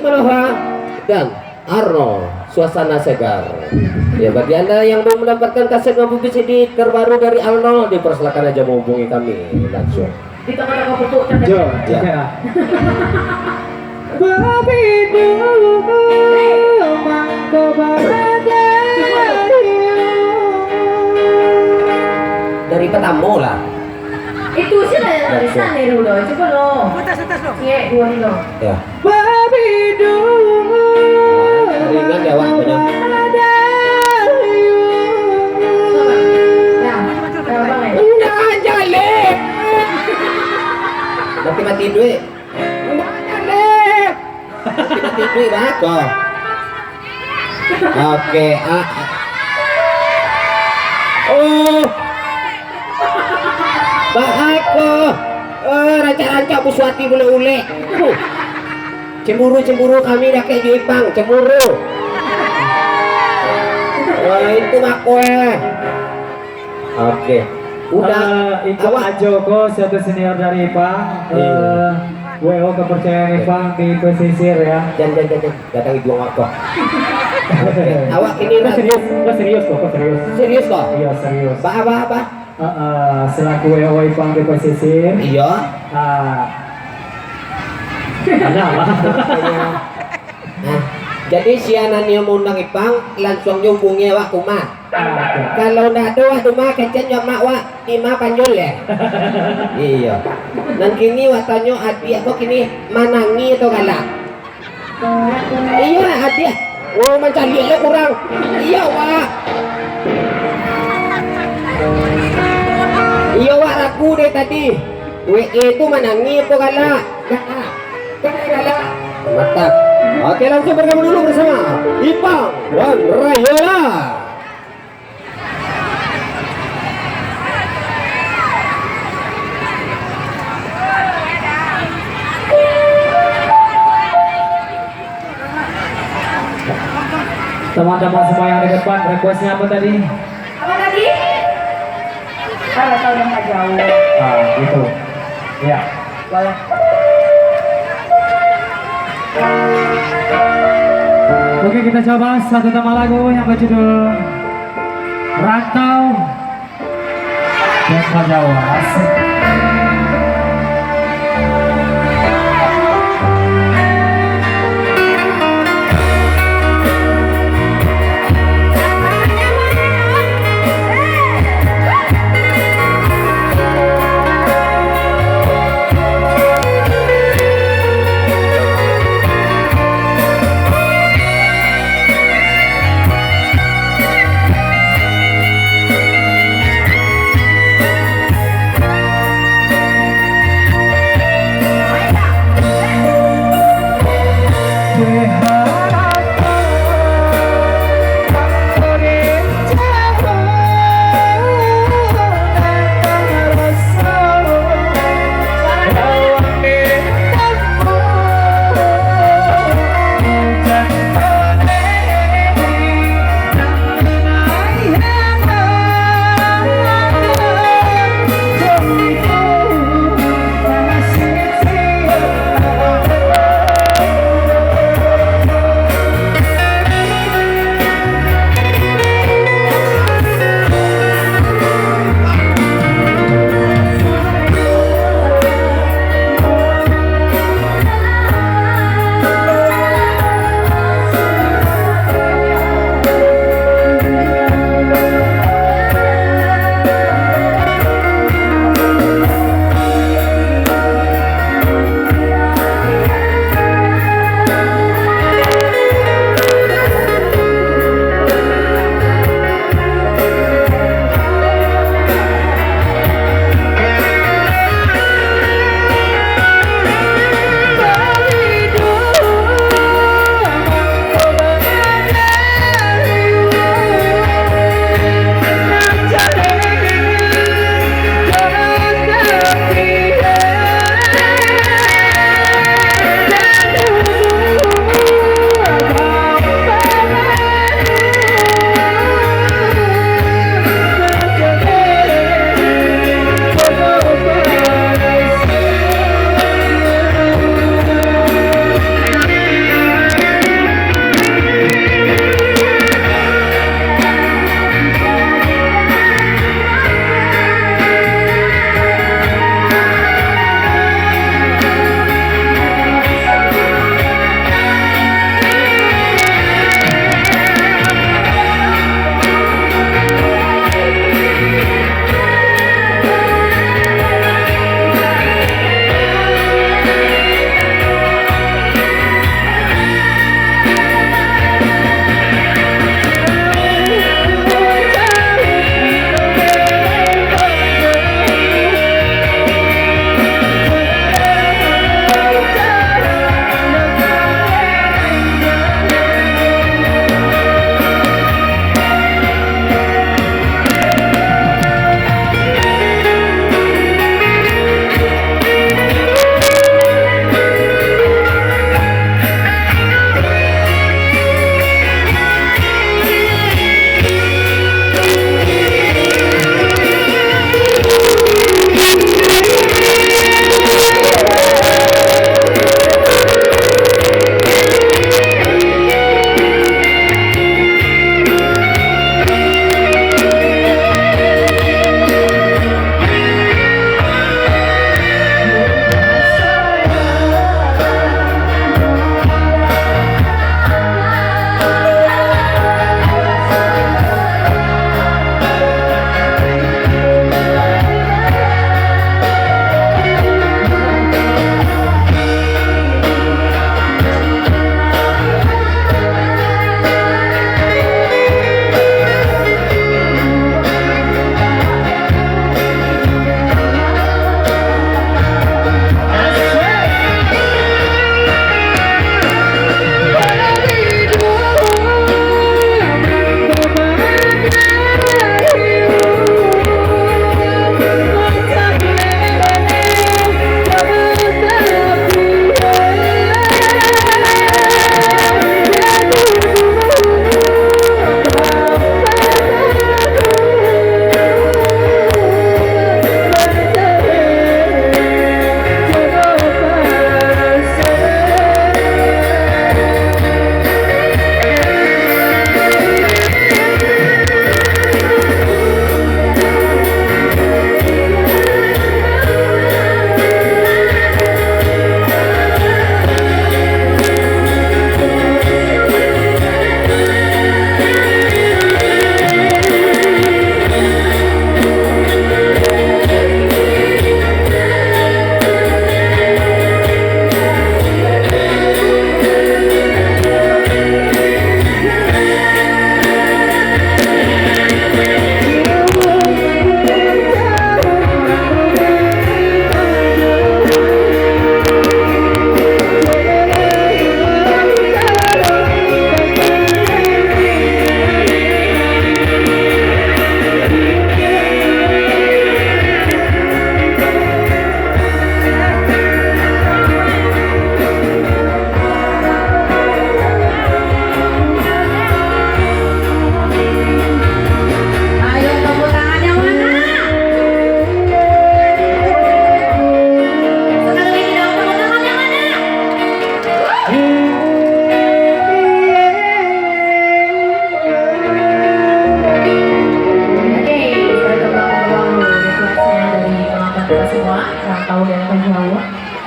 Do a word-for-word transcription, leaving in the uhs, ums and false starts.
Manoha dan Arnold, Suasana Segar. Ya, bagi Anda yang mau mendapatkan kaset maupun V C D terbaru dari Arnold, dipersilakan aja menghubungi kami langsung. Di tengah-tengah pupuk terdekat. Jo, ya. Babindu mangko baradayu. Dari pertama lah. Itu sih lah yang tulisan dari dulu. Coba lo. Atas, atas lo. Iya, dua kilo. Ya. Babindu. Ringan ya, Wak, banyak. Nah, nah, Bang, ya. Udah, jaleh. Mati-mati duit. Udah, jaleh. Mati-mati duit, Bang. Oke, ah, ah. Oh. Bahako. Eh, rancak-rancak busuati bulek-ulek. Huh. Cemburu-cemburu kami dakek jo Ipang, cemburu. Wah, itu mako, eh. Oke. Udah. Eh, itu awak Ajo ko, satu senior dari Ipang. Iya. Eh, W O kepercayaan Ipang di pesisir, ya. Jan, jan, jan, jan. Datang ibu awak ko. Oke. Awak kini. Kau serius, kau serius ko, kau serius. Serius ko? Iya, serius. Ba, ba, ba. Ah, ah, selaku W O Ipang di pesisir. Iya. Ah. Ada apa? Nah, jadi si Ananio maundang Ipang, langsuang jo hubungi awak ka rumah. Ah, oke. Kalau ndak ado awak di rumah, kecekan jo mak awak, di rumah panjul ya. Iya. Nan kini awak tanyo adiak ko kini manangih atau galak? Iyo lah, hadiah. Oh, mancaliak lo kurang. Iyo, Wak. Iyo, Wak, ragu deh tadi. W E tu manangih apo galak? Galak. Galak, galak. Mantap. Oke, langsung bergabung dulu bersama Ipang dan Rayola. Teman-teman semua yang di depan, requestnya apa tadi? Apa tadi? Ah, tahu yang agak jauh. Ah, gitu. Ya. Oke, kita coba satu tema lagu yang berjudul Rantau Banda Jawa. Asik.